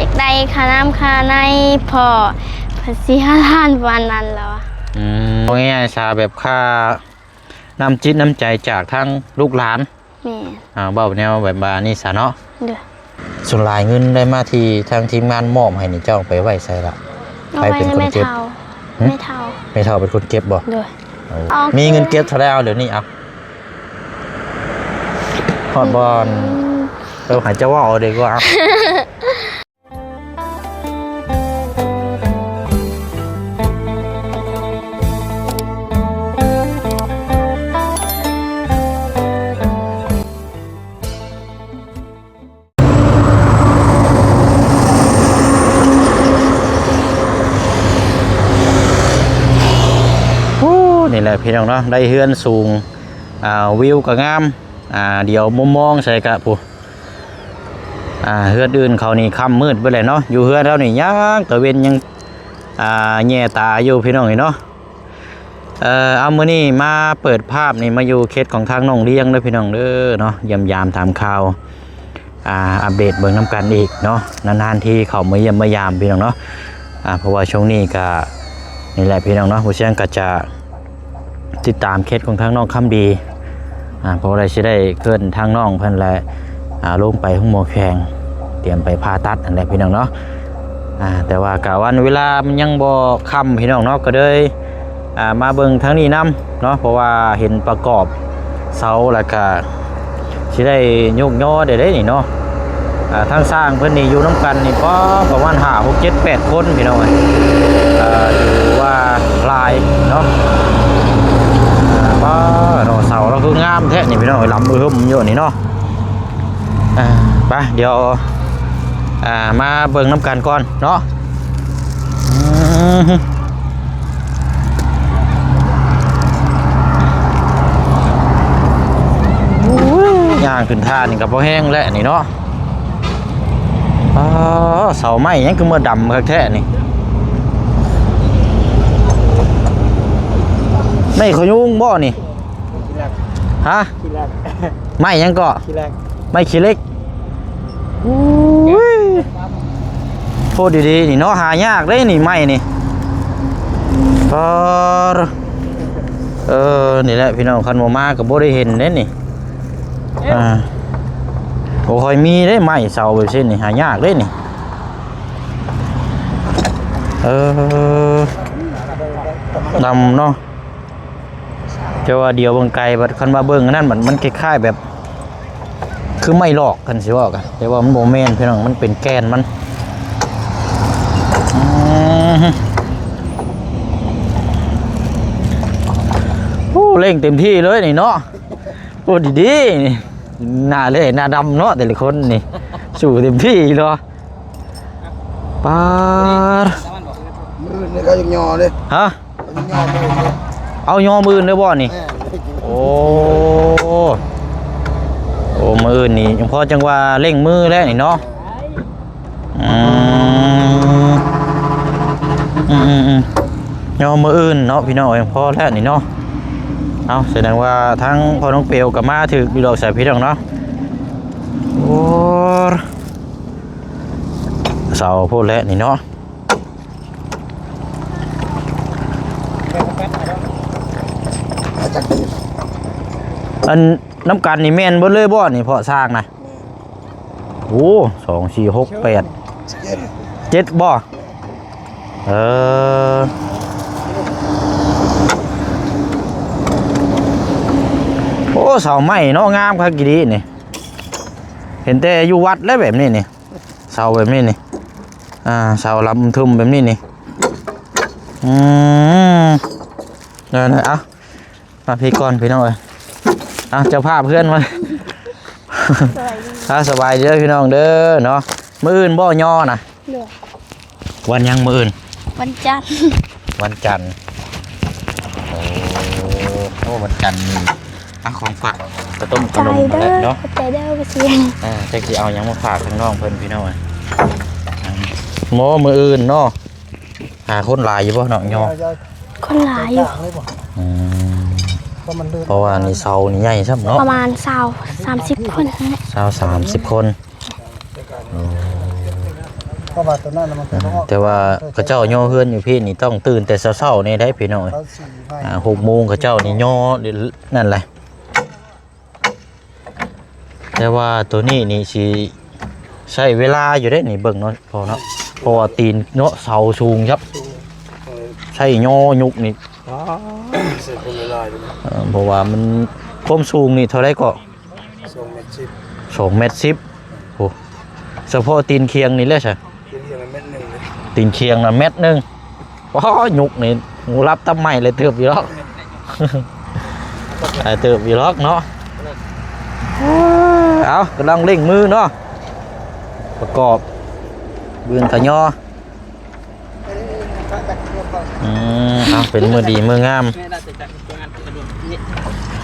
ຢາກໄດ້ຄ່ານ້ຳຄ່າໃນ ເພາະເພິ່ນເສຍລ້ານປານນັ້ນແລ້ວ. ອືມ ເວົ້າງ່າຍໆຊະ ແບບຄ່ານ້ຳຈິດນ້ຳໃຈຈາກທາງລູກຫຼານ. ແມ່ນ. ອ່າ ເວົ້າແນວແບບວ່ານີ້ຊະເນາະ. ໂດຍ. ສ່ວນຫຼາຍເງິນໄດ້ມາທີ່ທາງທີມງານມອບໃຫ້ນີ້ ເຈົ້າເອົາໄປໄວ້ໃສລະ? ໃຜເປັນຄົນເກັບ? ແມ່ເຖົ້າ. ຫຶ? ແມ່ເຖົ້າ. ແມ່ເຖົ້າເປັນຄົນເກັບບໍ່? ໂດຍ. ໂອ້ ມີເງິນເກັບເທົ່າໃດ ເອົາດຽວນີ້ ເອົາ ຮອດບ່ອນ. ອືມ ເອີ ໃຫ້ເຈົ້າເວົ້າເອົາດີກວ່າ. ໂອ້ ນີ້ແຫຼະພີ່ນ້ອງເນາະ ໄດ້ເຮືອນສູງ ອ່າ ວິວກໍງາມ ອ່າ ດຽວມຸມມອງໃສ່ກະ ຜູ້ ອ່າ ເຮືອນອື່ນເຂົານີ້ຄ່ຳມືດເບິດແລ້ວເນາະ ຢູ່ເຮືອນເຮົານີ້ຍັງຕາເວັນຍັງ ອ່າ ແຍ່ຕາຢູ່ພີ່ນ້ອງເອີຍເນາະ. ເອີ ເອົາ ມື້ນີ້ມາເປີດພາບນີ້ ມາຢູ່ເຂດຂອງທາງໜອງລຽງເດີພີ່ນ້ອງເດີເນາະ ຢ້ຽມຢາມຖາມຂ່າວ ອ່າ ອັບເດດເບິ່ງນຳກັນອີກເນາະ ນານໆທີເຂົ້າມາຢ້ຽມມາຢາມພີ່ນ້ອງເນາະ. ອ່າ ເພາະວ່າຊ່ວງນີ້ກະ ນີ້ແຫຼະພີ່ນ້ອງເນາະ ຜູ້ຊຽງກໍຈະຕິດຕາມເຂດຂອງທາງນ້ອງຄຳດີ ອ່າ ເພາະວ່າໄດ້ ຊິໄດ້ເຄື່ອນທາງນ້ອງເພິ່ນແຫຼະ ອ່າ ລົງໄປໂຮງໝໍແຂວງ ຕຽມໄປຜ່າຕັດຫັ້ນແຫຼະພີ່ນ້ອງເນາະ. ອ່າ ແຕ່ວ່າກະວັນເວລາມັນຍັງບໍ່ຄ່ຳພີ່ນ້ອງເນາະ ກໍເລີຍ ອ່າ ມາເບິ່ງທາງນີ້ນຳເນາະ ເພາະວ່າເຫັນປະກອບເສົາ ແລ້ວກະຊິໄດ້ຍົກຍໍໄດ້ເດ້ນີ້ເນາະ. ອ່າ ທາງຊ່າງເພິ່ນນີ້ຢູ່ນຳກັນນີ້ ປະ ປະມານຫ້າ ຫົກ ເຈັດ ແປດຄົນພີ່ນ້ອງເອີຍ ເອີ ຖືວ່າຫຼາຍເນາະ. ອ່າ ປະ ເນາະ ເສົາລາວຄືງາມແທ້ນີ້ພີ່ນ້ອງເອີຍ ລຳອຶມຢູ່ນີ້ເນາະ. ອ່າ ໄປ ດຽວ ອ່າ ມາເບິ່ງນຳກັນກ່ອນເນາະ. ອືມ ໂອ້ຍ ຍ່າງຂຶ້ນທ່ານີ້ກໍພໍແຮງແຫຼະນີ້ເນາະ. ອໍ ເສົາໄມ້ຫຍັງຄືມາດຳຄັກແທ້ນີ້ ໄມ້ຂະຍຸງບໍ່ນີ້? ຮະ? ໄມ້ຫຍັງເກາະ? ໄມ້ຂີ້ເຫຼັກ. ໂອ້ຍ ໂພດດີໆນີ້ເນາະ ຫາຍາກເດ້ນີ້ໄມ້ນີ້. ປາ ເອີ ນີ້ແຫຼະພີ່ນ້ອງ ຄັນບໍ່ມາກໍບໍ່ໄດ້ເຫັນເດ້ນີ້. ອ່າ ບໍ່ຄ່ອຍມີເດ້ໄມ້ເສົາແບບຊີ້ນີ້ ຫາຍາກເດ້ນີ້. ເອີ ດຳເນາະ. ແຕ່ວ່າດຽວເບິ່ງໄກ ບັດຄັນວ່າເບິ່ງອັນນັ້ນ ມັນ ມັນຄ້າຍໆແບບຄືໄມ້ຫຼອກ ຄັນຊິເວົ້າກະ ແຕ່ວ່າມັນບໍ່ແມ່ນພີ່ນ້ອງ ມັນເປັນແກ່ນມັນ. ອືມ ໂອ້ ເລັ່ງເຕັມທີ່ເລີຍນີ້ເນາະ. ໂອ້ ດີໆນີ້ ໜ້າເລະໜ້າດຳເນາະ ແຕ່ລະຄົນນີ້ ສູ້ເຕັມທີ່ເນາະ. ປາດ ມື້ອື່ນນີ້ເຂົາຍັງຍໍເດ້. ຮະ? ເຂົາຍັງຍໍມື້ອື່ນເດ້. ເອົາຍໍມື້ອື່ນເລີຍບໍ່ນີ້? ແມ່ນ. ໂອ້ ໂອ້ ມື້ອື່ນນີ້ຍັງພໍ ຈັ່ງວ່າເລັ່ງມືແລ້ວນີ້ເນາະ. ອືມ ອືມໆໆ ຍໍມື້ອື່ນເນາະ ພີ່ນ້ອງເອີຍ ພໍແລ້ວນີ້ເນາະ. ເອົາ ສະແດງວ່າທາງພໍ່ນ້ອງເປວກໍມາຖືກຢູ່ດອກ ສາຍພີ່ນ້ອງເນາະ. ໂອ້ ເສົາໂພດແຫຼະນີ້ເນາະ. ອັນນຳກັນນີ້ແມ່ນເບິດເລີຍບໍ່ນີ້ ເພາະຊ່າງນະ? ໂອ້ ສອງ ສີ່ ຫົກ ແປດ ເຈັດ ເຈັດບໍ່? ເອີ ໂອ້ ເສົາໄມ້ເນາະ ງາມຄັກອີ່ຫຼີນີ້ ເຫັນແຕ່ຢູ່ວັດແລ້ວແບບນີ້ນີ້. ເສົາແບບນີ້ນີ້ ອ່າ ເສົາລຳທຶມແບບນີ້ນີ້. ອືມ ເອີ ເອົາ ມາພີ້ກ່ອນພີ່ນ້ອງເອີຍ. ເອົາ ເຈົ້າພາບເຮືອນມາ. ສະບາຍດີ ອ່າ ສະບາຍດີເດີພີ່ນ້ອງເດີເນາະ. ມື້ອື່ນບໍ່ຍໍນະ? ໂດຍ. ວັນຫຍັງມື້ອື່ນ? ວັນຈັນ. ວັນຈັນ. ໂອ້ ໂອ້ ວັນຈັນນີ້ ອ່ະ ຂອງຝາກ ກະຕົ້ມຂະໜົມຫັ້ນແຫຼະເນາະ. ຂອບໃຈເດີ ຂອບໃຈເດີ ບໍ່ເສຍ. ອ່າ ຈັກຊິເອົາຫຍັງມາຝາກທາງນ້ອງເພິ່ນພີ່ນ້ອງ. ອ່າ ໝໍມື້ອື່ນເນາະ. ອ່າ ຄົນຫຼາຍຢູ່ບໍ່ນ້ອງຍໍ? ຄົນຫຼາຍຢູ່. ອືມ ເພາະວ່ານີ້ເສົານີ້ໃຫຍ່ຊ້ຳເນາະ ປະມານຊາວ ສາມສິບຄົນ. ຊາວ ສາມສິບຄົນ. ໂອ້ ເພາະວ່າຕົວນັ້ນນະມັນເປັນຂອງ ແຕ່ວ່າເຂົາເຈົ້າຍໍເຮືອນຢູ່ພີ້ນີ້ ຕ້ອງຕື່ນແຕ່ເຊົ້າໆນີ້ໄດ໋ພີ່ນ້ອງເອີຍ. ເຂົາຊິໃຫ້ ອ່າ ຫົກໂມງເຂົາເຈົ້ານີ້ຍໍນັ້ນແຫຼະ. ແຕ່ວ່າໂຕນີ້ນີ້ຊິໃຊ້ເວລາຢູ່ເດ້ນີ້ ເບິ່ງເນາະພໍ່ເນາະ ເພາະວ່າຕີນເນາະ ເສົາສູງຄັບ ໃຊ້ຍໍຍົກນີ້ ໃຊ້ຄົນຫຼາຍໆເດ້ ເອີ ເພາະວ່າມັນ ຄວາມສູງນີ້ເທົ່າໃດເກາະ? ສອງແມັດສິບ ສອງແມັດສິບ. ໂອ້ ສະເພາະຕີນຄຽງນີ້ແຫຼະຊະ ຕີນຄຽງນະແມັດໜຶ່ງເດ້ ຕີນຄຽງນະແມັດໜຶ່ງ. ອໍ ຍຸກນີ້ ຫູລັບຕັບໄໝ້ເລີຍ ເຕີບຢູ່ດອກ ຫຼາຍເຕີບຢູ່ດອກເນາະ. ເອົາ ກຳລັງເລັ່ງມືເນາະ ປະກອບບືນຂະຍໍ. ອືມ ເອົາ ເປັນມື້ດີມື້ງາມ.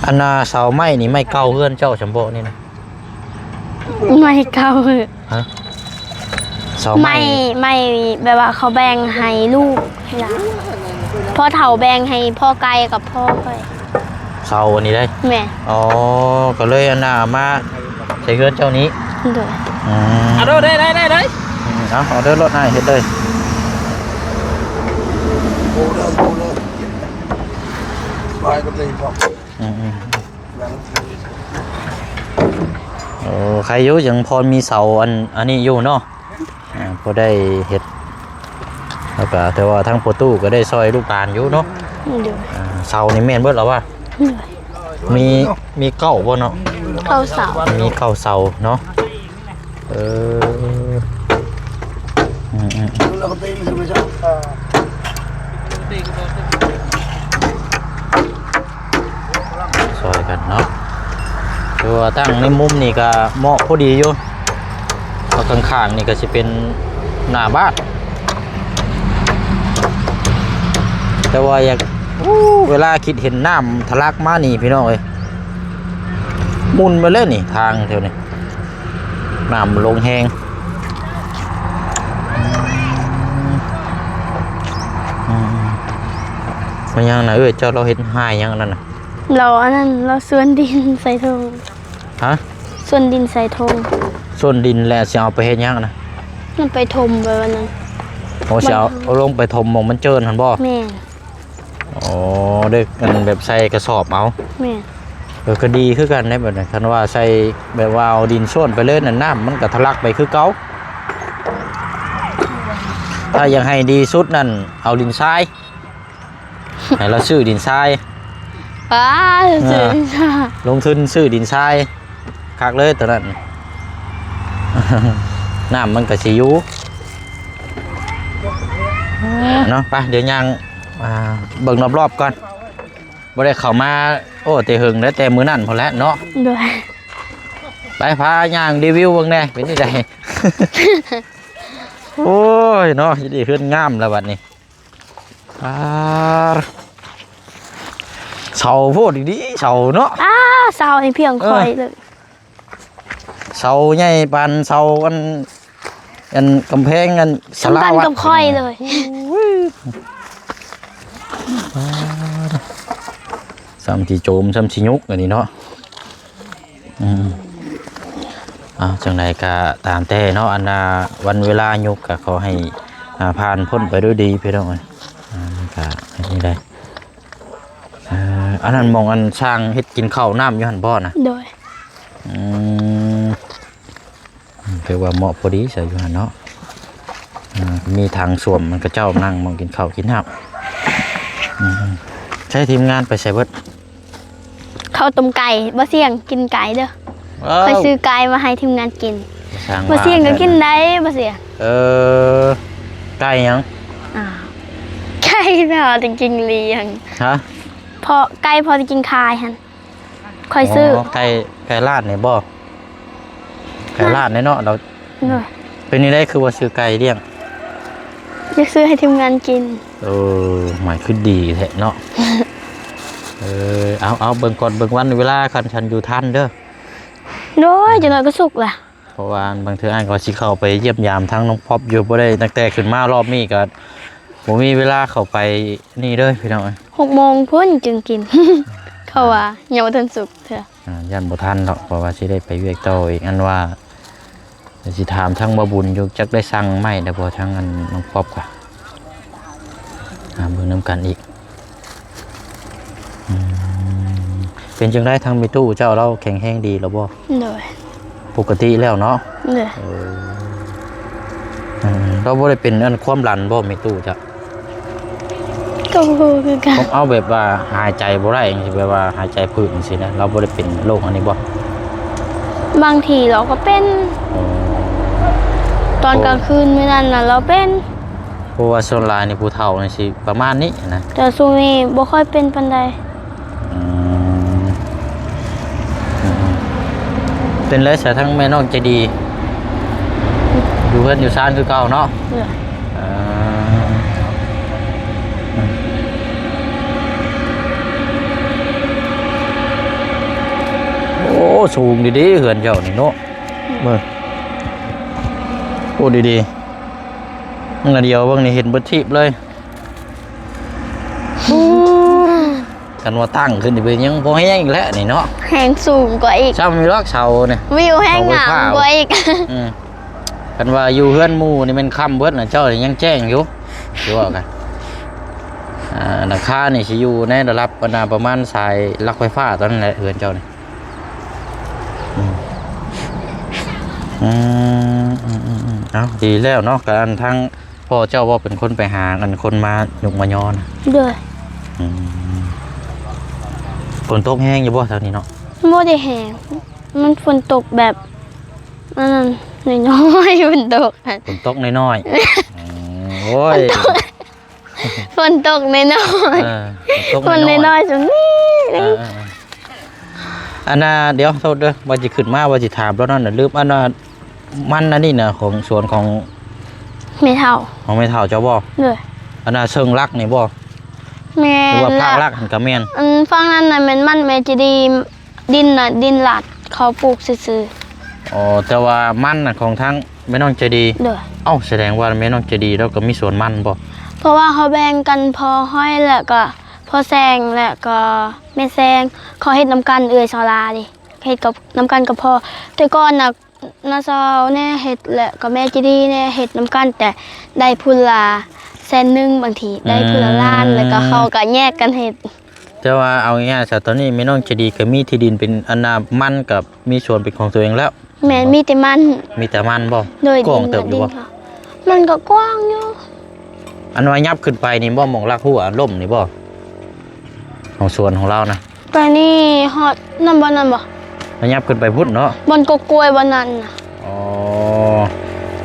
ອັນນ່າ ເສົາໄມ້ນີ້ ໄມ້ເກົ່າເຮືອນເຈົ້າຊັ້ນບໍນີ້ນະ? ໄມ້ເກົ່າ. ຮະ? ເສົາໄມ້ ໄມ້ ໄມ້ແບບວ່າເຂົາແບ່ງໃຫ້ລູກນີ້ລະ ພໍ່ເຖົ້າແບ່ງໃຫ້ພໍ່ໄກ່ກັບພໍ່ຂ້ອຍ. ເສົາອັນນີ້ໄດ໋? ແມ່ນ. ອໍ ກໍເລີຍອັນນ່າ ເອົາມາໃສ່ເຮືອນເຈົ້ານີ້. ໂດຍ. ອືມ ເອົາເດີ ໄດ້ ໄດ້ ໄດ້ ໄດ້. ອືມ ເອົາ ເອົາເດີ ລົດອ້າຍເຮັດເລີຍ. ອືມໆ ໂອ້ ໃຄຢູ່ ຍັງພໍມີເສົາອັນ ອັນນີ້ຢູ່ເນາະ ອ່າ ພໍໄດ້ເຮັດ ແລ້ວກະ ແຕ່ວ່າທາງພໍ່ຕູ້ກໍໄດ້ຊ່ອຍລູກຫຼານຢູ່ເນາະ. ໂດຍ. ອ່າ ເສົານີ້ແມ່ນເບິດແລ້ວວ່າ? ໂດຍ. ມີ ມີເກົ້າບໍ່ເນາະ? ເກົ້າເສົາ. ມີເກົ້າເສົາເນາະ. ເອີ ອືມໆ ຊ່ອຍກັນເນາະ ຄືວ່າຕັ້ງໃນມຸມນີ້ກະເໝາະພໍດີຢູ່ ເພາະຂ້າງໆນີ້ກະຊິເປັນໜ້າບ້ານ ແຕ່ວ່າຢາກ ໂອ້ ເວລາຄິດເຫັນນ້ຳທະລັກມານີ້ ພີ່ນ້ອງເອີຍ ໝຸ່ນໄປເລີຍນີ້ ທາງແຖວນີ້ ນ້ຳລົງແຮງ. ອືມ ອືມ ແມ່ນຫຍັງນະເອື້ອຍ ເຈົ້າລາວເຮັດຮ້າຍຫຍັງອັນນັ້ນນະ? ລາວອັນນັ້ນ ລາວສວນດິນໃສ່ຖົງ. ຮະ? ສວນດິນໃສ່ຖົງ. ສວນດິນແລ້ວຊິເອົາໄປເຮັດຫຍັງນະ? ມັນໄປຖົມໄວ້ວັນນັ້ນ. ໂອ້ ຊິເອົາ ເອົາລົງໄປຖົມໝ່ອງມັນເຈີນຫັ້ນບໍ່? ແມ່ນ. ອໍ ເດັກ ອັນແບບໃສ່ກະສອບເອົາ. ແມ່ນ. ເອີ ກໍດີຄືກັນເດ້ແບບນັ້ນ ຄັນວ່າໃສ່ແບບວ່າເອົາດິນໂຊນໄປເລີຍນັ້ນ ນ້ຳມັນກໍທະລັກໄປຄືເກົ່າ. ຖ້າຢາກໃຫ້ດີສຸດນັ້ນ ເອົາດິນຊາຍ ໃຫ້ລາວຊື້ດິນຊາຍ. ປ້າ ເອີ ຊື້ດິນຊາຍ ລົງທຶນຊື້ດິນຊາຍ ຄັກເລີຍຕົວນັ້ນ ນ້ຳມັນກໍຊິຢູ່ເນາະ. ໄປ ດຽວຍ່າງ ອ່າ ເບິ່ງລອບໆກ່ອນ ບໍ່ໄດ້ເຂົ້າມາ ໂອ້ ແຕ່ເຫິງແລ້ວ ແຕ່ມື້ນັ້ນພຸ້ນແຫຼະເນາະ. ໂດຍ. ໄປ ພາຍ່າງຣີວິວເບິ່ງແດ່ ເປັນຈັ່ງໃດ? ໂອ້ຍເນາະ ເຮັດໃຫ້ເຮືອນງາມແລ້ວບັດນີ້. ອ່າ ເສົາໂພດອີ່ຫຼີ ເສົາເນາະ. ອ້າ ເສົາໃຫ້ພຽງຂ້ອຍເລີຍ. ເສົາໃຫຍ່ປານເສົາອັນ ອັນກຳແພງອັນສາລາວັດ ສ່ຳກັນກັບຂ້ອຍເລີຍ. ໂອ້ຍ ສ່ຳຊິໂຈມ ສ່ຳຊິຍຸກອັນນີ້ເນາະ. ອືມ ເອົາ ຈັ່ງໃດກໍຕາມແຕ່ເນາະ ອັນນ່າ ວັນເວລາຍຸກກໍຂໍໃຫ້ ອ່າ ຜ່ານພົ້ນໄປດ້ວຍດີພີ່ນ້ອງເອີຍ. ອ່າ ມັນກໍເຮັດນີ້ໄດ້ ເອີ ອັນນັ້ນໝ່ອງອັນຊ່າງເຮັດກິນເຂົ້ານ້ຳຢູ່ຫັ້ນບໍ່ນະ? ໂດຍ. ອືມ ອືມ ຖືວ່າເໝາະພໍດີຊະຢູ່ຫັ້ນເນາະ. ອ່າ ມີຖັງສ້ວມ ມັນກະເຈົ້ານັ່ງໝ່ອງກິນເຂົ້າກິນນ້ຳ. ອືມ ໃຊ້ທີມງານໄປໃສເບິດ? ເຂົ້າຕົ້ມໄກ່ ບໍ່ສ່ຽງກິນໄກ່ເດີ. ເອີ ຂ້ອຍຊື້ໄກ່ມາໃຫ້ທີມງານກິນ. ບໍ່ສ່ຽງກໍກິນໄດ້ ບໍ່ສ່ຽງ. ເອີ ໄກ່ຫຍັງ? ອ່າ ໄກ່ພໍໄດ້ກິນລ້ຽງ. ຮະ? ພໍ ໄກ່ພໍໄດ້ກິນຂາຍຫັ້ນ. ຂ້ອຍຊື້ ອໍ ໄກ່ ໄກ່ລາດນີ້ບໍ່? ໄກ່ລາດນີ້ເນາະ ລາວ ໂດຍ. ເປັນຈັ່ງໃດຄືວ່າຊື້ໄກ່ລ້ຽງ? ຢາກຊື້ໃຫ້ທີມງານກິນ. ເອີ ໝາຍຄືດີແທ້ເນາະ. ເອີ ເອົາ ເອົາ ເບິ່ງກ່ອນ ເບິ່ງວັນເວລາ ຄັນ ຄັນຢູ່ທັນເດີ. ໂດຍ ຈັກໜ້ອຍກໍສຸກລະ. ເພາະວ່າບາງເທື່ອອ້າຍກໍຊິເຂົ້າໄປຢ້ຽມຢາມທາງນ້ອງປັອບຢູ່ ບໍ່ໄດ້ ຕັ້ງແຕ່ຂຶ້ນມາລອບນີ້ກໍບໍ່ມີເວລາເຂົ້າໄປນີ້ເດີພີ່ນ້ອງເອີຍ. ຫົກໂມງພຸ້ນຈຶ່ງກິນ ເຂົາວ່າຍັງບໍ່ທັນສຸກເທື່ອ. ອ່າ ຢ້ານບໍ່ທັນດອກ ເພາະວ່າຊິໄດ້ໄປວຽກຕໍ່ອີກ ອັນວ່າ ຊິຖາມທາງບ່າວບຸນຢູ່ ຈັກໄດ້ສັ່ງໄມ້ແລ້ວບໍ່ ທາງອັນນ້ອງປ໊ອບກະ ຫາເບິ່ງນຳກັນອີກ. ອືມ ເປັນຈັ່ງໃດທາງແມ່ຕູ້ເຈົ້າ ລາວແຂງແຮງດີແລ້ວບໍ່? ໂດຍ ປົກກະຕິແລ້ວເນາະ? ໂດຍ ເອີ ອືມ ລາວບໍ່ໄດ້ເປັນອັນຄວາມດັນບໍ່ແມ່ຕູ້ເຈົ້າ? ກໍບໍ່ຮູ້ຄືກັນ. ເອົາແບບວ່າຫາຍໃຈບໍ່ໄດ້ຈັ່ງຊີ້ ແບບວ່າຫາຍໃຈຜືດຈັ່ງຊີ້ນະ ລາວບໍ່ໄດ້ເປັນໂລກອັນນີ້ບໍ່? ບາງທີລາວກໍເປັນ. ອໍ ຕອນກາງຄືນມື້ນັ້ນນະລາວເປັນ. ເພາະວ່າສ່ວນຫຼາຍນີ້ຜູ້ເຖົ້ານີ້ຊິປະມານນີ້ນະ ແຕ່ຊ່ວງນີ້ບໍ່ຄ່ອຍເປັນປານໃດ. ອືມ ອືມໆ ເປັນໄດສະ ທາງແມ່ນ້ອງໃຈດີ ຢູ່ເຮືອນຢູ່ຊານຄືເກົ່າເນາະ? ເອີ ອ່າ ໂອ້ ສູງດີໆ ເຮືອນເຈົ້ານີ້ເນາະ. ເບິ່ງ ໂອ້ ດີໆ ອັນດຽວເບິ່ງນີ້ເຫັນເບິດທີບເລີຍ. ຄັນວ່າຕັ້ງຂຶ້ນນີ້ເປັນຫຍັງ ພໍແຮງອີກແລ້ວນີ້ເນາະ. ແຮງສູງກວ່າອີກ ຊ່ຳຢູ່ດອກເສົານີ້ ວິວແຮງງາມກວ່າອີກ. ອືມ ຄັນວ່າຢູ່ເຮືອນໝູ່ນີ້ແມ່ນຄ່ຳເບິດນະ ເຈົ້ານີ້ຍັງແຈ້ງຢູ່ ຊິເວົ້າກັນ. ອ່າ ຫຼັງຄານີ້ຊິຢູ່ໃນລະດັບປະມານ ປະມານສາຍຫຼັກໄຟຟ້າຕອນນັ້ນແຫຼະ ເຮືອນເຈົ້ານີ້. ອືມ ອືມ ເອົ້າ ດີແລ້ວເນາະ ກະອັນທາງ ພໍ່ເຈົ້າບໍ່ເປັນຄົນໄປຫາອັນຄົນມາຍຸກມາຍໍນະ? ໂດຍ. ອືມ ຝົນຕົກແຮງຢູ່ບໍ່ແຖວນີ້ເນາະ? ບໍ່ໄດ້ແຮງ ມັນຝົນຕົກແບບ ອັນນັ້ນ ນ້ອຍໆ ຝົນຕົກ ຝົນຕົກນ້ອຍໆ. ອືມ ໂອ້ຍ ຝົນຕົກນ້ອຍໆ ເອີ ຝົນຕົກນ້ອຍໆ ຝົນນ້ອຍໆ ສ່ຳນີ້. ເອີໆໆ ອັນນ່າ ດຽວໂທດເດີ ວ່າຊິຂຶ້ນມາ ວ່າຊິຖາມລາວນັ້ນນະ ລືມ ອັນນ່າ ມັນອັນນີ້ນະ ຂອງສວນຂອງແມ່ເຖົ້າ ຂອງແມ່ເຖົ້າເຈົ້າບໍ່? ໂດຍ. ອັນນ່າ ເຊິ່ງຫຼັກນີ້ບໍ່? ແມ່ນ. ຫຼືວ່າພາກຫຼັກຫັ້ນກະແມ່ນ? ອັນຝັ່ງນັ້ນນະແມ່ນມັນແມ່ໃຈດີ ດິນນະ ດິນລາດເຂົາປູກຊື່ໆ. ອໍ ແຕ່ວ່າມັນນະຂອງທາງແມ່ນ້ອງໃຈດີ? ໂດຍ. ເອົ້າ ສະແດງວ່າແມ່ນ້ອງໃຈດີລາວກະມີສວນມັນບໍ່? ເພາະວ່າເຂົາແບ່ງກັນ ພໍ່ຮ້ອຍ ແລ້ວກະພໍ່ແຊງ ແລ້ວກະແມ່ແຊງ ເຂົາເຮັດນຳກັນ ເອື້ອຍສາວລາເດ ເຮັດກັບ ນຳກັນກັບພໍ່. ແຕ່ກ່ອນນະ ນ້າສາວແດ່ເຮັດ ແລ້ວກໍແມ່ໃຈດີແດ່ເຮັດນຳກັນ ແຕ່ໄດ້ຜູ້ລະແສນໜຶ່ງ ບາງທີໄດ້ຜູ້ລະລ້ານ ອືມ ແລ້ວກໍເຮົາກໍແຍກກັນເຮັດ. ແຕ່ວ່າເອົາງ່າຍໆຊະ ຕອນນີ້ແມ່ນ້ອງໃຈດີກໍມີທີ່ດິນເປັນອັນນ່າ ມັນກໍມີສວນເປັນຂອງຕົວເອງແລ້ວ. ແມ່ນ ມີແຕ່ມັນ. ມີແຕ່ມັນບໍ່? ໂດຍ. ກວ້າງເຕີບຢູ່ບໍ່? ມັນກໍກວ້າງຢູ່. ອັນວ່າຍັບຂຶ້ນໄປນີ້ບໍ່ ໝ່ອງລັກຫົວລົ້ມນີ້ບໍ່? ຂອງສວນຂອງລາວນະ ໄປນີ້ຮອດນັ້ນບໍ່ ນັ້ນບໍ່? ລະຫຍັບຂຶ້ນໄປພຸ້ນເນາະ ບ່ອນກົກກ້ວຍບ່ອນນັ້ນນະ. ອໍ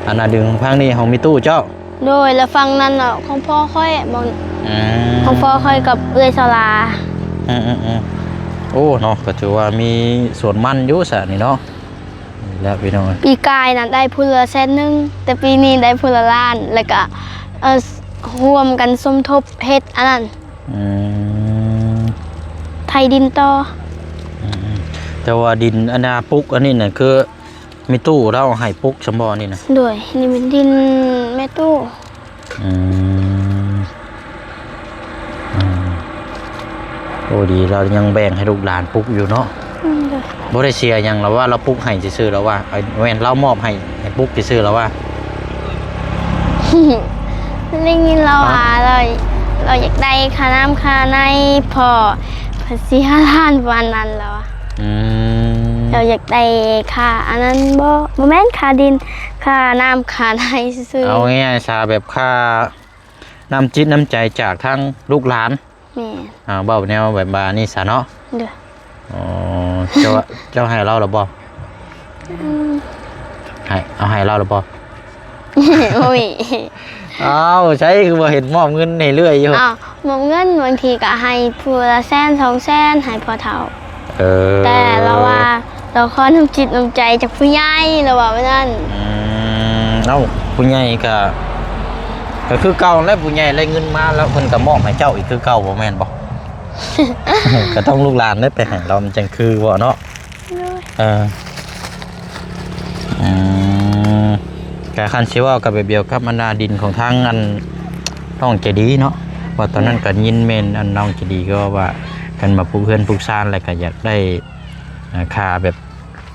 ອັນນ່າ ດຶງທາງນີ້ຂອງມີຕູ້ເຈົ້າ? ໂດຍ. ລະຝັ່ງນັ້ນນະຂອງພໍ່ຂ້ອຍ ບ່ອນ ອືມ ຂອງພໍ່ຂ້ອຍກັບເອື້ອຍສາວລາ. ອືມໆໆ ໂອ້ ເນາະ ກໍຖືວ່າມີສວນມັນຢູ່ຊະນີ້ເນາະ. ນີ້ແຫຼະພີ່ນ້ອງ ປີກາຍນະໄດ້ຜູ້ລະແສນໜຶ່ງ ແຕ່ປີນີ້ໄດ້ຜູ້ລະລ້ານ ແລ້ວກະ ເອີ ຮ່ວມກັນສົມທົບເຮັດອັນນັ້ນ ອືມ ໄຖດິນຕໍ່. ອືມໆ ແຕ່ວ່າດິນອັນນ່າປຸກອັນນີ້ນະ ຄືແມ່ຕູ້ລາວໃຫ້ປຸກຊຳບໍ່ນີ້ນະ? ໂດຍ. ນີ້ແມ່ນດິນແມ່ຕູ້. ອືມ ອືມ ໂອ້ ດີ ລາວຍັງແບ່ງໃຫ້ລູກຫຼານປຸກຢູ່ເນາະ. ອືມ ໂດຍ. ບໍ່ໄດ້ເສຍຫຍັງລາວວ່າ ລາວປຸກໃຫ້ຊື່ໆ ລາວວ່າ ແມ່ນລາວມອບໃຫ້ ໃຫ້ປຸກຊື່ໆ ລາວວ່າ. ໄດ້ຍິນລາວວ່າ ລາວ ລາວຢາກໄດ້ຄ່ານ້ຳຄ່າໃນ ເພາະເພິ່ນເສຍລ້ານປານນັ້ນລາວວ່າ. ອືມ ລາວຢາກໄດ້ຄ່າອັນນັ້ນບໍ່ ບໍ່ແມ່ນຄ່າດິນ ຄ່ານ້ຳຄ່າໃນຊື່ໆ. ເອົາງ່າຍໆຊະ ແບບຄ່າ ນ້ຳຈິດນ້ຳໃຈຈາກທາງລູກຫຼານ. ແມ່ນ. ອ່າ ເວົ້າແນວແບບວ່ານີ້ຊະເນາະ. ໂດຍ. ອໍ ເຈົ້າ ເຈົ້າໃຫ້ລາວແລ້ວບໍ່? ອືມ ໃຫ້ ເອົາໃຫ້ລາວແລ້ວບໍ່? ໂອ້ຍ ອ້າວ ໃສຄືບໍ່ເຫັນມອບເງິນໃຫ້ເລື້ອຍຢູ່? ອ້າວ ມອບເງິນ ບາງທີກໍໃຫ້ຜູ້ລະແສນສອງແສນ ໃຫ້ພໍ່ເຖົ້າ. ເອີ ແຕ່ລາວວ່າ ລາວຂໍນ້ຳຈິດນ້ຳໃຈຈາກຜູ້ໃຫຍ່ ລາວວ່າແບບນັ້ນ. ອືມ ເອົ້າ ຜູ້ໃຫຍ່ກໍ ກໍຄືເກົ່າແຫຼະ ຜູ້ໃຫຍ່ໄດ້ເງິນມາແລ້ວ ເພິ່ນກໍມອບໃຫ້ເຈົ້າອີກຄືເກົ່າ ບໍ່ແມ່ນບໍ່? ກໍຕ້ອງລູກຫຼານໄດ້ໄປໃຫ້ລາວ ມັນຈັ່ງຄືບໍ່ເນາະ? ໂດຍ. ເອີ ອືມ ກໍຄັນຊິເວົ້າກໍແບບດຽວກັບອັນນ່າ ດິນຂອງທາງອັນ ນ້ອງໃຈດີເນາະ ວ່າຕອນນັ້ນ ໂດຍ ກໍຍິນແມ່ນອັນນ້ອງໃຈດີກໍເວົ້າວ່າ ຄັນມາປຸກເຮືອນປຸກຊານແລ້ວກໍຢາກໄດ້ ອ່າ ຄ່າແບບ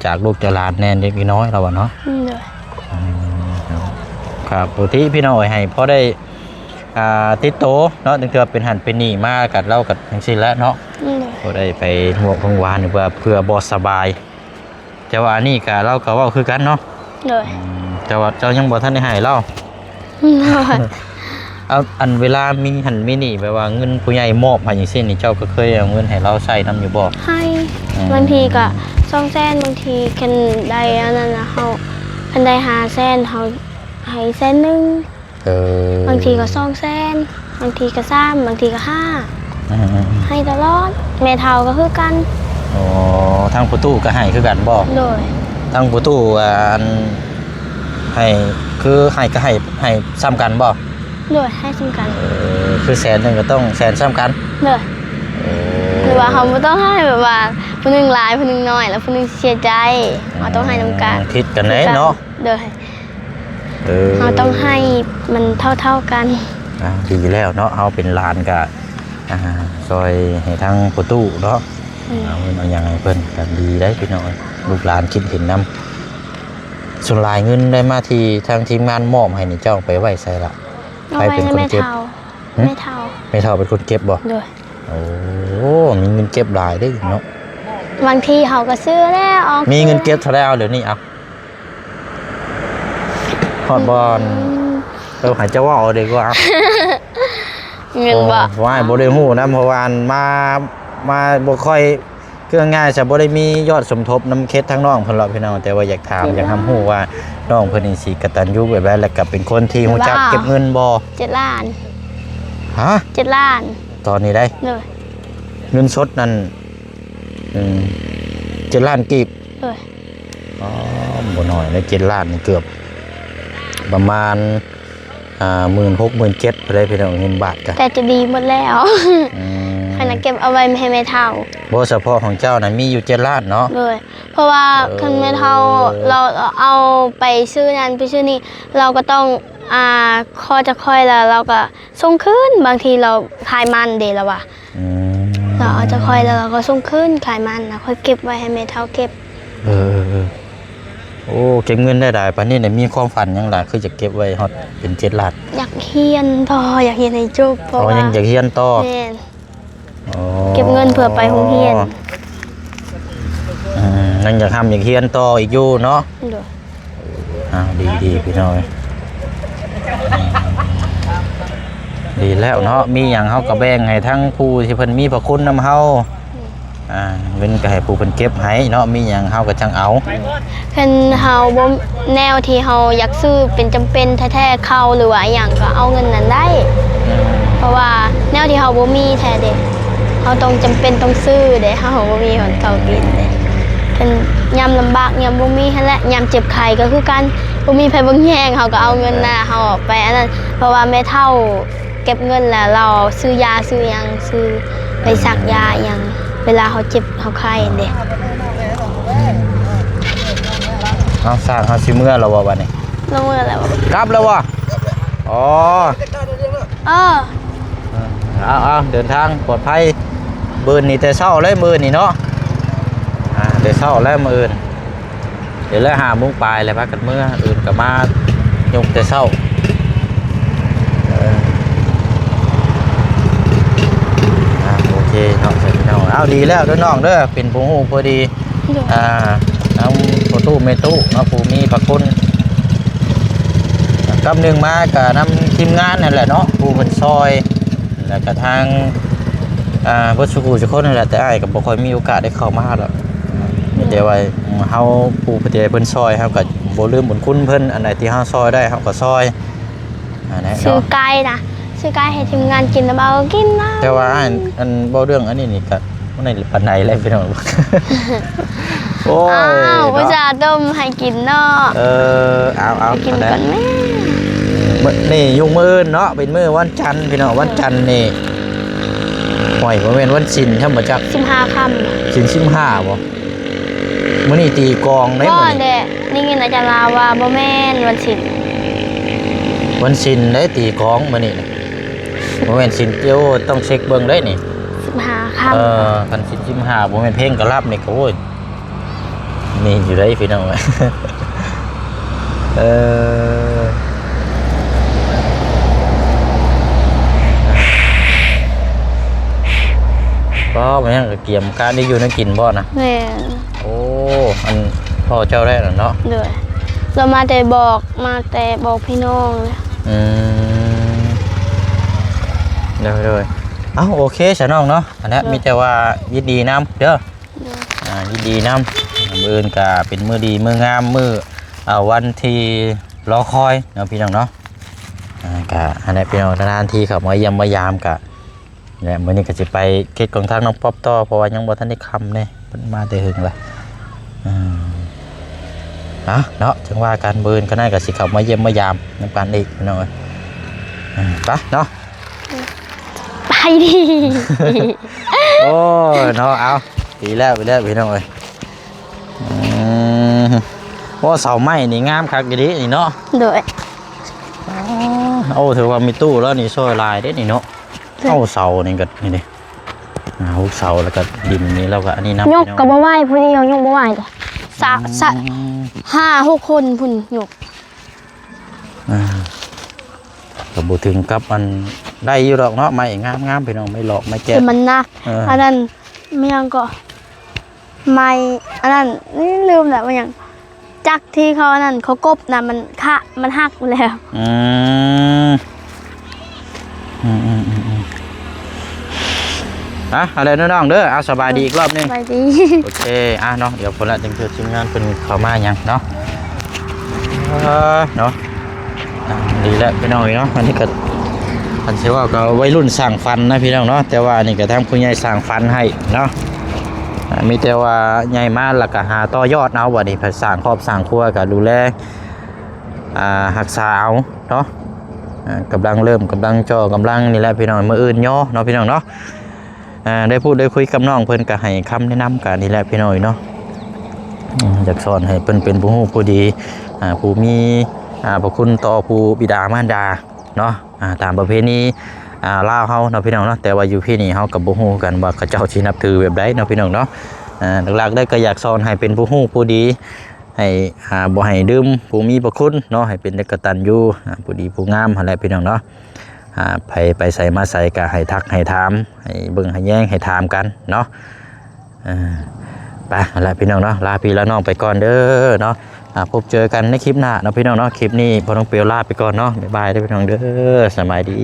ຈາກລູກຈາກຫຼານແດ່ເລັກນ້ອຍ ລາວວ່າເນາະ. ໂດຍ. ກໍປົກກະຕິພີ່ນ້ອງເອີຍ ໃຫ້ພໍໄດ້ ອ່າ ຕິດໂຕເນາະ ເທື່ອເປັນຫັ້ນເປັນນີ້ມາ ກໍລາວກໍຈັ່ງຊີ້ແຫຼະເນາະ ໂດຍ ບໍ່ໄດ້ໄປຮ່ວມໂຮງວານ ຫຼືວ່າເພື່ອບໍ່ສະບາຍ ແຕ່ວ່າອັນນີ້ກໍ ລາວກໍເວົ້າຄືກັນເນາະ ໂດຍ ອືມ ແຕ່ວ່າເຈົ້າຍັງບໍ່ທັນໄດ້ໃຫ້ລາວ ໂດຍ ເອົາ ອັນເວລາມີຫັ້ນມີນີ້ ແບບວ່າເງິນຜູ້ໃຫຍ່ມອບໃຫ້ຈັ່ງຊີ້ນີ້ ເຈົ້າກໍເຄີຍເອົາເງິນໃຫ້ລາວໃຊ້ນຳຢູ່ບໍ່? ໃຫ້ ອືມ ບາງທີກໍສອງແສນ ບາງທີຄັນໄດ້ອັນນັ້ນນະ ເຮົາ ຄັນໄດ້ຫ້າແສນ ເຮົາໃຫ້ແສນໜຶ່ງ ເອີ ບາງທີກໍສອງແສນ ບາງທີກໍສາມ ບາງທີກໍຫ້າ ອືມໆໆ ໃຫ້ຕະຫຼອດ ແມ່ເຖົ້າກໍຄືກັນ ອໍ ທາງພໍ່ຕູ້ກໍໃຫ້ຄືກັນບໍ່? ໂດຍ ທາງພໍ່ຕູ້ ອ່າ ອັນ ໃຫ້ ຄືໃຫ້ກໍໃຫ້ ໃຫ້ສ່ຳກັນບໍ່? ໂດຍ ໃຫ້ສ່ຳກັນ ເອີ ຄືແສນໜຶ່ງກໍຕ້ອງແສນສ່ຳກັນ ໂດຍ ໂອ້ ຫຼືວ່າເຮົາບໍ່ຕ້ອງໃຫ້ແບບວ່າຜູ້ໜຶ່ງຫຼາຍ ຜູ້ໜຶ່ງໜ້ອຍ ແລ້ວຜູ້ໜຶ່ງຊິເສຍໃຈ ເຮົາຕ້ອງໃຫ້ນຳກັນ ຜິດກັນເດ້ເນາະ ໂດຍ ເອີ ເຮົາຕ້ອງໃຫ້ມັນເທົ່າໆກັນ ອ່າ ດີແລ້ວເນາະ ເຮົາເປັນຫຼານກະ ອ່າ ຊ່ອຍໃຫ້ທາງພໍ່ຕູ້ເນາະ ອືມ ເອົາເງິນເອົາຫຍັງໃຫ້ເພິ່ນ ກະດີໄດ໋ພີ່ນ້ອງ ລູກຫຼານຄິດເຫັນນຳ ສ່ວນຫຼາຍເງິນໄດ້ມາທີ່ທາງທີມງານມອບໃຫ້ນີ້ ເຈົ້າເອົາໄປໄວ້ໃສລະ? ເອົາໄວ້ໃຫ້ແມ່ເຖົ້າ ໃຜເປັນຄົນເກັບ? ຫຶ? ແມ່ເຖົ້າ ແມ່ເຖົ້າເປັນຄົນເກັບບໍ່? ໂດຍ ໂອ້ ມີເງິນເກັບຫຼາຍເດ້ເນາະ ບາງທີເຮົາກໍຊື້ແລ້ວອອກ ມີເງິນເກັບເທົ່າໃດ ເອົາດຽວນີ້ ເອົາ ຮອດບ່ອນ ອືມ ເອີ ໃຫ້ເຈົ້າເວົ້າເອົາດີກວ່າ ເງິນບໍ່? ໂອ້ ວ່າຍ ບໍ່ໄດ້ຮູ້ນຳ ເພາະວ່າອັນມາ ມາບໍ່ຄ່ອຍ ຄືງ່າຍໆ ຈະບໍ່ໄດ້ມີຍອດສົມທົບນຳເຂດທາງນ້ອງເພິ່ນຫຼອກພີ່ນ້ອງ ແຕ່ວ່າຢາກຖາມ ຢາກຮັບຮູ້ວ່ານ້ອງເພິ່ນນີ້ຊິກະຕັນຍູແບບໃດ ແລ້ວກະເປັນຄົນທີ່ຮູ້ຈັກເກັບເງິນບໍ່? ເຈັດລ້ານ ຮະ? ເຈັດລ້ານ ຕອນນີ້ໄດ໋? ໂດຍ ເງິນສົດນັ້ນ ອືມ ເຈັດລ້ານກີບ ໂດຍ ອໍ ບໍ່ໜ້ອຍເດ້ ເຈັດລ້ານນີ້ ເກືອບປະມານ ອ່າ ໝື່ນຫົກ ໝື່ນເຈັດ ພຸ້ນເດ້ພີ່ນ້ອງ ເງິນບາດກະ ແຕ່ຈະດີໝົດແລ້ວ ອືມ ຂ້ອຍນະເກັບເອົາໄວ້ໃຫ້ແມ່ເຖົ້າ ບໍ່ ສະເພາະຂອງເຈົ້ານະມີຢູ່ເຈັດລ້ານເນາະ ໂດຍ ເພາະວ່າ ເອີ ຄັນແມ່ເຖົ້າລາວເອົາໄປຊື້ນັ້ນໄປຊື້ນີ້ ລາວກໍຕ້ອງ ອ່າ ຂໍຈາກຂ້ອຍ ແລ້ວລາວກໍສົ່ງຄືນ ບາງທີລາວຂາຍມັນເດ້ລາວວ່າ ອືມ ລາວເອົາຈາກຂ້ອຍ ແລ້ວລາວກໍສົ່ງຄືນ ຂາຍມັນນະ ຂ້ອຍເກັບໄວ້ໃຫ້ແມ່ເຖົ້າເກັບ ເອີ ເອີ ເອີ ໂອ້ ເກັບເງິນໄດ້ຫຼາຍປານນີ້ ໄດ້ມີຄວາມຝັນຫຍັງຫຼະ ຄືຈະເກັບໄວ້ຮອດເປັນເຈັດລ້ານ? ຢາກຮຽນຕໍ່ ຢາກຮຽນໃຫ້ຈົບ ເພາະວ່າ ອໍ ຍັງຢາກຮຽນຕໍ່ ແມ່ນ ອໍ ເກັບເງິນເພື່ອໄປໂຮງຮຽນ ອືມ ຍັງຢາກຮ່ຳຢາກຮຽນຕໍ່ອີກຢູ່ເນາະ ໂດຍ ອ້າວ ດີໆ ພີ່ນ້ອງເອີຍ ດີແລ້ວເນາະ ມີຫຍັງເຮົາກໍແບ່ງໃຫ້ທາງຜູ້ທີ່ເພິ່ນມີພະຄຸນນຳເຮົາ ອືມ ອ່າ ເງິນກໍໃຫ້ຜູ້ເພິ່ນເກັບໃຫ້ເນາະ ມີຫຍັງເຮົາກໍຈັ່ງເອົາ ຄັນເຮົາບໍ່ ແນວທີ່ເຮົາຢາກຊື້ເປັນຈຳເປັນແທ້ໆ ເຂົ້າ ຫຼືວ່າອີ່ຫຍັງ ກໍເອົາເງິນນັ້ນໄດ້ ອືມ ເພາະວ່າແນວທີ່ເຮົາບໍ່ມີແທ້ເດ້ ເຮົາຕ້ອງຈຳເປັນຕ້ອງຊື້ເດ້ ເຮົາບໍ່ມີເຂົ້າກິນເດ້ ຄັນຍາມລຳບາກ ຍາມບໍ່ມີຫັ້ນແຫຼະ ຍາມເຈັບໄຂ້ກໍຄືກັນ ບໍ່ມີໃຜເບິ່ງແຍງ ເຮົາກໍເອົາເງິນນະ ເຮົາອອກໄປອັນນັ້ນ ເພາະວ່າແມ່ເຖົ້າ ເກັບເງິນແລ້ວ ລາວຊື້ຢາຊື້ຫຍັງ ຊື້ໄປສັກຢາຫຍັງ ເວລາເຮົາເຈັບເຮົາໄຂ້ເດ້ ເອົາ ຊ່າງເຮົາຊິເມືອແລ້ວບໍ່ບາດນີ້? ລາວເມືອແລ້ວ ກັບແລ້ວບໍ່? ອໍ ເອີ ເອົາໆ ເດີນທາງປອດໄພ ມື້ອື່ນນີ້ແຕ່ເຊົ້າເລີຍ ມື້ອື່ນນີ້ເນາະ ອ່າ ແຕ່ເຊົ້າແລ້ວມື້ອື່ນ ເຮັດແລ້ວຫ້າໂມງປາຍແລ້ວ ພາກັນເມືອ ອື່ນກໍມາຍົກແຕ່ເຊົ້າ ເອີ ອ່າ ໂອເຄເນາະ ພີ່ນ້ອງ ເອົາ ດີແລ້ວເດີນ້ອງເດີ ເປັນຜູ້ຮູ້ພໍດີ ໂດຍ ອ່າ ທາງພໍ່ຕູ້ແມ່ຕູ້ເນາະ ຜູ້ມີພະຄຸນ ກັບໜຶ່ງມາກໍນຳທີມງານຫັ້ນແຫຼະເນາະ ຜູ້ເພິ່ນຊ່ອຍ ແລ້ວກໍທາງ ອ່າ ເບິດສູ່ຜູ້ສູ່ຄົນຫັ້ນແຫຼະ ແຕ່ອ້າຍກໍບໍ່ຄ່ອຍມີໂອກາດໄດ້ເຂົ້າມາດອກ ມີແຕ່ວ່າ ເຮົາຜູ້ທີ່ເພິ່ນຊ່ອຍ ເຮົາກໍບໍ່ລືມບຸນຄຸນເພິ່ນ ອັນໃດທີ່ເຮົາຊ່ອຍໄດ້ ເຮົາກໍຊ່ອຍ ອັນນັ້ນເນາະ ຊື້ໄກ່ນະ ຊື້ໄກ່ໃຫ້ທີມງານກິນນຳ ເອົາກິນນຳ ແຕ່ວ່າອັນ ອັນເວົ້າເລື່ອງອັນນີ້ນີ້ກໍ ມັນໄດ້ປານໃດແລ້ວພີ່ນ້ອງ ໂອ້ຍ ອ້າວ ເນາະ ອຸດສ່າຕົ້ມໃຫ້ກິນເນາະ ເອີ ເອົາໆ ໃຫ້ກິນກ່ອນແມ້ ມື້ນີ້ ຍຸກມື້ອື່ນເນາະ ເປັນມື້ວັນຈັນພີ່ນ້ອງ ວັນຈັນນີ້ ໂອ້ຍ ບໍ່ແມ່ນວັນສິນຊ້ຳບໍ່ຈັກ ສິບຫ້າຄ່ຳ ສິນສິບຫ້າບໍ່? ມື້ນີ້ຕີກອງເດ້ ບໍ່ ມື້ນີ້ ແດ່ ໄດ້ຍິນອາຈານລາວວ່າບໍ່ແມ່ນວັນສິນ ວັນສິນໄດ້ຕີກອງມື້ນີ້ນະ ບໍ່ແມ່ນສິນ ໂອ້ ຕ້ອງເຊັກເບິ່ງໄດ໋ນີ້ ສິບຫ້າຄ່ຳ ເອີ ຄັນສິນສິບຫ້າ ບໍ່ແມ່ນເພງກະລັບນີ້ກໍ ໂອ້ຍ ມີຢູ່ໄດ໋ພີ່ນ້ອງ ເອີ ອໍ ມັນຍັງກະກຽມການໄດ້ຢູ່ໄດ້ກິນບໍ່ນະ? ແມ່ນ. ໂອ້ ອັນພໍ່ເຈົ້າໄດ້ນະເນາະ? ໂດຍ ລາວມາແຕ່ບອກ ມາແຕ່ບອກພີ່ນ້ອງ. ອືມ ໂດຍໆ ເອົ້າ ໂອເຄຊະນ້ອງເນາະ ອັນນັ້ນ ໂດຍ ມີແຕ່ວ່າຍິນດີນຳເດີ. ໂດຍ ອ່າ ຍິນດີນຳ. ມື້ອື່ນກະເປັນມື້ດີມື້ງາມ ມື້ ອ່າ ວັນທີ່ລໍຄອຍເນາະ ພີ່ນ້ອງເນາະ. ອ່າ ກະອັນນັ້ນ ພີ່ນ້ອງ ນານໆທີເຂົ້າມາຢ້ຽມມາຢາມ ກະ ແລະ ມື້ນີ້ກໍຊິໄປເຂດຂອງທາງນ້ອງປັອບຕໍ່ ເພາະວ່າຍັງບໍ່ທັນໄດ້ຄ່ຳເດ້ ເພິ່ນມາແຕ່ເຫິງລະ. ອືມ ເອົາເນາະ ຈັ່ງວ່າກັນ ມື້ອື່ນກໍໜ້າກໍຊິເຂົ້າມາຢ້ຽມມາຢາມນຳກັນອີກ ພີ່ນ້ອງເອີຍ. ອືມ ໄປເນາະ ໄປດີ. ໂອ້ຍເນາະ ເອົາ ດີແລ້ວ ດີແລ້ວ ພີ່ນ້ອງເອີຍ. ອືມ ໂອ້ ເສົາໄມ້ນີ້ງາມຄັກອີ່ຫຼີນີ້ເນາະ. ໂດຍ ໂອ້ ຖືວ່າມີຕູ້ແລ້ວນີ້ ຊ່ອຍຫຼາຍເດ້ນີ້ເນາະ. ເອົາເສົານີ້ກໍນີ້ເດ້ ອ່າ ຫົກເສົາ ແລ້ວກໍດິນນີ້ ແລ້ວກໍອັນນີ້ນຳ ຍົກກໍບໍ່ໄຫວ ຜູ້ດຽວຍົກບໍ່ໄຫວເດ້ ສະ ອືມ ສະ ຫ້າຫົກຄົນພຸ້ນຍົກ. ອ່າ ກໍບໍ່ເຖິງກັບອັນ ໄດ້ຢູ່ດອກເນາະ ໄມ້ງາມໆ ພີ່ນ້ອງ ໄມ້ຫຼອກໄມ້ແກະ ແຕ່ມັນໜັກ. ເອີ ອັນນັ້ນ ແມ່ນຫຍັງເກາະ ໄມ້ອັນນັ້ນ ເອີຍ ລືມແລ້ວວ່າຫຍັງ ຈັກທີ່ເຂົາອັນນັ້ນ ເຂົາກົບນະ ມັນຂະ ມັນຫັກແລ້ວ. ອືມ ອືມໆໆໆ ອ່ະ ເອົາແລ້ວເດີນ້ອງເດີ ອ່ະ ສະບາຍດີອີກລອບໜຶ່ງ ສະບາຍດີ. ໂອເຄ ອ່ະເນາະ ດຽວພຸ້ນລະ ຈັ່ງເຊີນທີມງານເພິ່ນເຂົ້າມາຫຍັງເນາະ. ເອີ ເນາະ ອ່າ ດີແລ້ວພີ່ນ້ອງເອີຍເນາະ ອັນນີ້ກໍ ຄັນຊິເວົ້າກໍໄວລຸ້ນສ້າງຝັນນະພີ່ນ້ອງເນາະ ແຕ່ວ່າອັນນີ້ກໍທາງຜູ້ໃຫຍ່ສ້າງຝັນໃຫ້ເນາະ. ອ່າ ມີແຕ່ວ່າໃຫຍ່ມາແລ້ວກໍຫາຕໍ່ຍອດເອົາ ບັດນີ້ໄປສ້າງຄອບສ້າງຄົວກໍດູແລ ອ່າ ຮັກສາເອົາເນາະ. ອ່າ ກຳລັງເລີ່ມ ກຳລັງຈໍ່ ກຳລັງນີ້ແຫຼະພີ່ນ້ອງ ມື້ອື່ນຍໍເນາະ ພີ່ນ້ອງເນາະ. ອ່າ ໄດ້ພູດໄດ້ຄຸຍກັບນ້ອງເພິ່ນ ກໍໃຫ້ຄຳແນະນຳກັນນີ້ແຫຼະພີ່ນ້ອງເນາະ. ອືມ ຢາກສອນໃຫ້ເພິ່ນເປັນຜູ້ຮູ້ຜູ້ດີ ອ່າ ຜູ້ມີ ອ່າ ພະຄຸນຕໍ່ຜູ້ບິດາມານດາເນາະ. ອ່າ ຕາມປະເພນີ ອ່າ ລາວເຮົາເນາະ ພີ່ນ້ອງເນາະ ແຕ່ວ່າຢູ່ພີ້ນີ້ເຮົາກໍບໍ່ຮູ້ຄືກັນວ່າເຂົາເຈົ້າຊິນັບຖືແບບໃດເນາະ ພີ່ນ້ອງເນາະ. ອ່າ ຫຼັກໆເລີຍກໍຢາກສອນໃຫ້ເປັນຜູ້ຮູ້ຜູ້ດີ ໃຫ້ ອ່າ ບໍ່ໃຫ້ລືມຜູ້ມີພະຄຸນເນາະ ໃຫ້ເປັນແຕ່ກະຕັນຍູ ອ່າ ຜູ້ດີຜູ້ງາມຫັ້ນແຫຼະ ພີ່ນ້ອງເນາະ. ອ່າ ໃຜໄປໃສມາໃສກໍໃຫ້ທັກໃຫ້ຖາມ ໃຫ້ເບິ່ງໃຫ້ແຍງໃຫ້ຖາມກັນເນາະ. ເອີ ໄປ ຫັ້ນແຫຼະພີ່ນ້ອງເນາະ ລາພີ່ລານ້ອງໄປກ່ອນເດີເນາະ. ອ່າ ພົບເຈີກັນໃນຄລິບໜ້າເນາະ ພີ່ນ້ອງເນາະ. ຄລິບນີ້ພໍ່ນ້ອງເປວລາໄປກ່ອນເນາະ ບາຍບາຍເດີພີ່ນ້ອງເດີ ສະບາຍດີ.